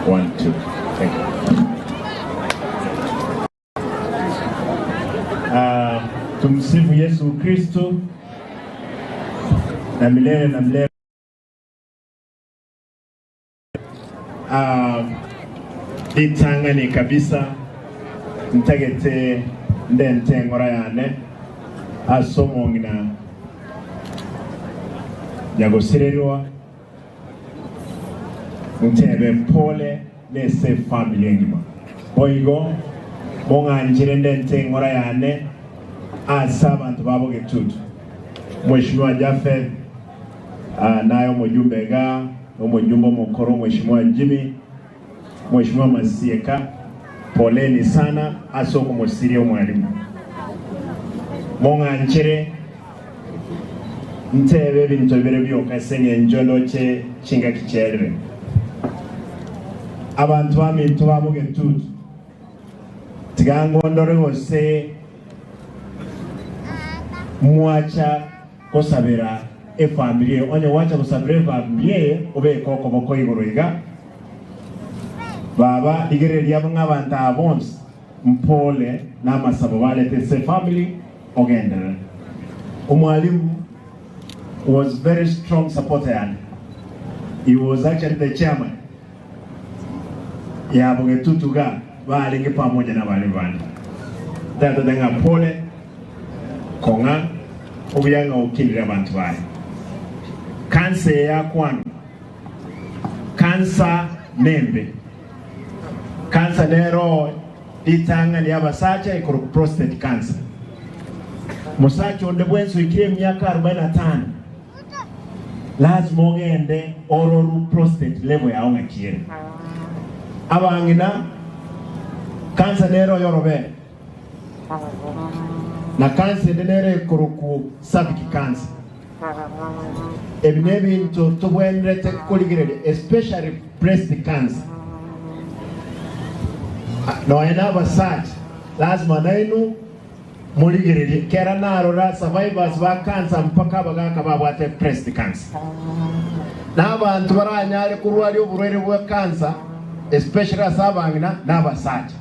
One, two. Thank you. Ah, tumsifu Yesu Kristo na milele na milele. Ah, ritang'ani kabisa ntagete ndente eng'ora yane ase omong'ina nyagosirerwa ntebe pole nese efamiri engima. Boigo mong'anchire ndente eng'ora yane ase abanto ba Bogetutu. Mweshimiwa Japheth naye omojumbe igaa, na omojumbe omokoro Mweshimiwa Jimmy, Mweshimiwa Masieka, poleni sana ase okomosiria omwalimu. Mong'anchere ntebe ebinto bibere bioka ase eng'encho ndoche chingaki chiaerire. Abanto baminto ba Bogetutu, tiga ngondore gose mwacha gosabera efamiri eye. Onye gwacha gosabera efamiri eye, obeke okoboko igoro iga. Baba, rigereria ng'a abanto aba bonsi mpore namasabo barete ase efamiri, ogenderere. Omwalimu was very strong supporter yane. He was actually the chairman ya Bogetutu iga barenge pamoja nabarimu bande. Tata ng'a pole. Kong'a obuya ng'a okinire abanto baye. Kansa eye yakwanwa, kansa nembe. Kansa nero ritang'ani y'abasacha ekorokwa prostate cancer. Mosacha onde bwensi oikire emiaka arobaini na tano lazima ogende ororu prostate level yao ng'aki ere. Abang'ina, kansa nero yorobere. Na kansa ende nere ekorokwa cervical cancer. Ebi nebinto tobwenerete korigereria especially breast cancer. Nonya na abasacha lazima nainwe morigererie kera narora survivors ba cancer mpaka abagaka babwate breast cancer. Na abanto baranyare korwaria oborwaire bwa cancer especially ase abang'ina na abasacha.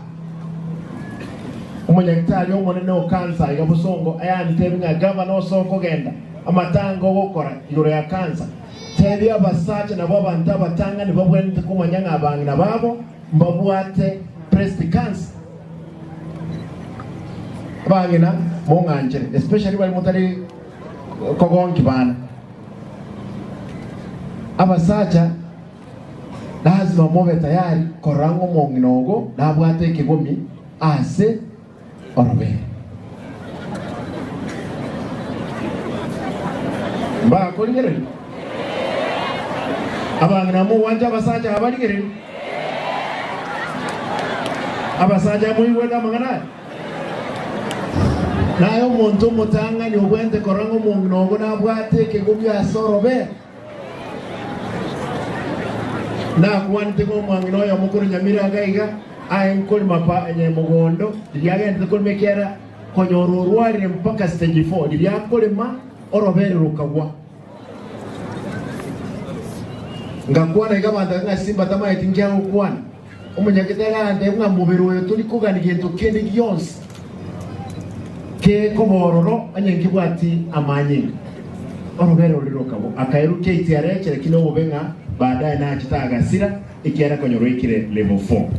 Omonyagitari omonene o kansa iga bosongo ayantebie ng'a gavana ose okogenda amatanga ogokora igoro ya kansa. Tebia abasacha nabwo abanto abatang'ani babwenerete komanya ng'a abang'ina babo mbabwate breast cancer. Abang'ina mong'anchere especially baria motari kogonki bana. Abasacha Lazima mobe tayari korora ng'a omong'ina ogo nabwate ekegomi ase orobere. Mbakorigereria? Abang'ina mogwancha abasacha aba barigereria? Abasacha moigwete amang'ana aya? Naye omonto omotang'ani obwente korora ng'a omong'ina ogo nabwate ekegomi ase orobere. Nakwanete ng'a omwang'ina oyomo korwa Nyamira iga iga aye nkorima pa mogondo, riria agendete korima ekiagera konyora orwarire mpaka stage four, riria akorema orobere rokagwa. Ngakwana iga abanto ng'a simba tamaeti nki agokwana. Omonyagete agantebia ng'a mobere oyo tori kogania gento kende gionsi kekoba ororo onye nkebwati amanyinga. Orobere roria rokagwa. Akaerukia itiareche lakini obobe ng'a baadaye nachete agasira ekiagera konya roikire level four.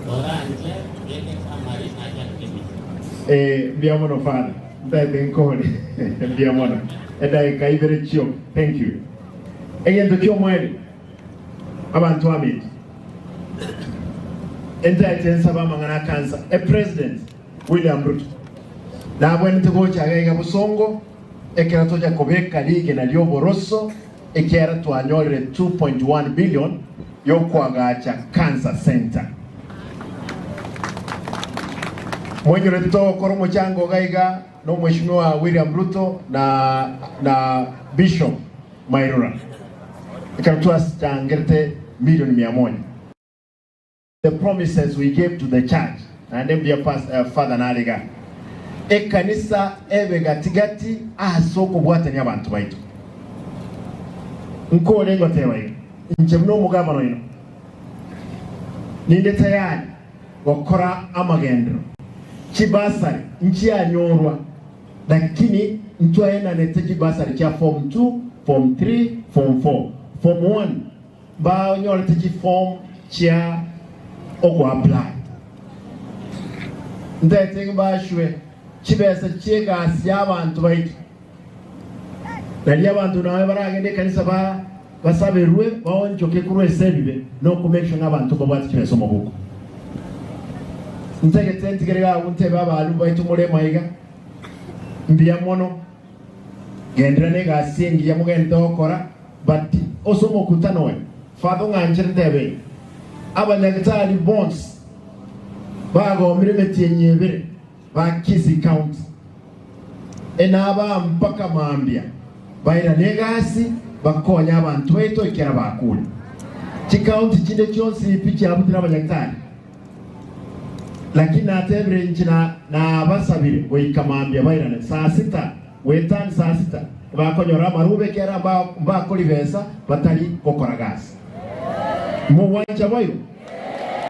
Oranche beke amari aria ime. Eh, mbuya mono father, ntaete nkore mbuya mono edaika ibere chioka thank you. Egento ki'omoerio Abanto ab'ense, entaete nsabe amang'ana a kansa. E President William Ruto nabwenerete gocha iga iga bosongo ekero tocha kobeka rigena ri'oboroso ekiagera twanyorire 2.1 billion yokoagacha Cancer Centre. Moinyorete togokora omochango iga iga n'Omweshimiwa William Ruto na na Bishop Mairura ekero twachangerete milioni mia moja. The promises we gave to the church naende mbuya Father nare igaa. Ekanisa ebe gati gati ase okobwatania abanto baito. Nkore ngoteba iga, inche buna omogabana oino. Ninde tayari gokora amagenderero. Chibasari nchianyorwa, lakini ntwaenanete chibasari chia form 2, form 3, form 4. Form 1 mbanyorete chiform chia ogoapply. Ntete mbashwe chibesa chi'egasi y'abanto baito. Nario abanto nabe baragende ekanisa ba basaberwe baonchoke korwa ase ebibe na oko make sure ng'a abanto mbabwate chibesa omoboko. Ntagete ntigere iga agwo ntebe abalimu baito more maiga, mbuya mono, genderera na egasi engiya mogente gokora, but ase omokutano oyo, Father ong'anchere ntebe iga, abanyagitari bonsi bagomire emetienyi ebere ba Kisii County, enaba mpaka mambia bairane egasi bakonye abanto baito ekero bakure. Chikaunti chinde chionsi pi chiabutire abanyagitari, lakini natebire inche na nabasabire goika mambia bairane saa sita goetani saa sita bakonyora amarube ekero mbakori besa batari gokora gasi. Mogwancha boigo?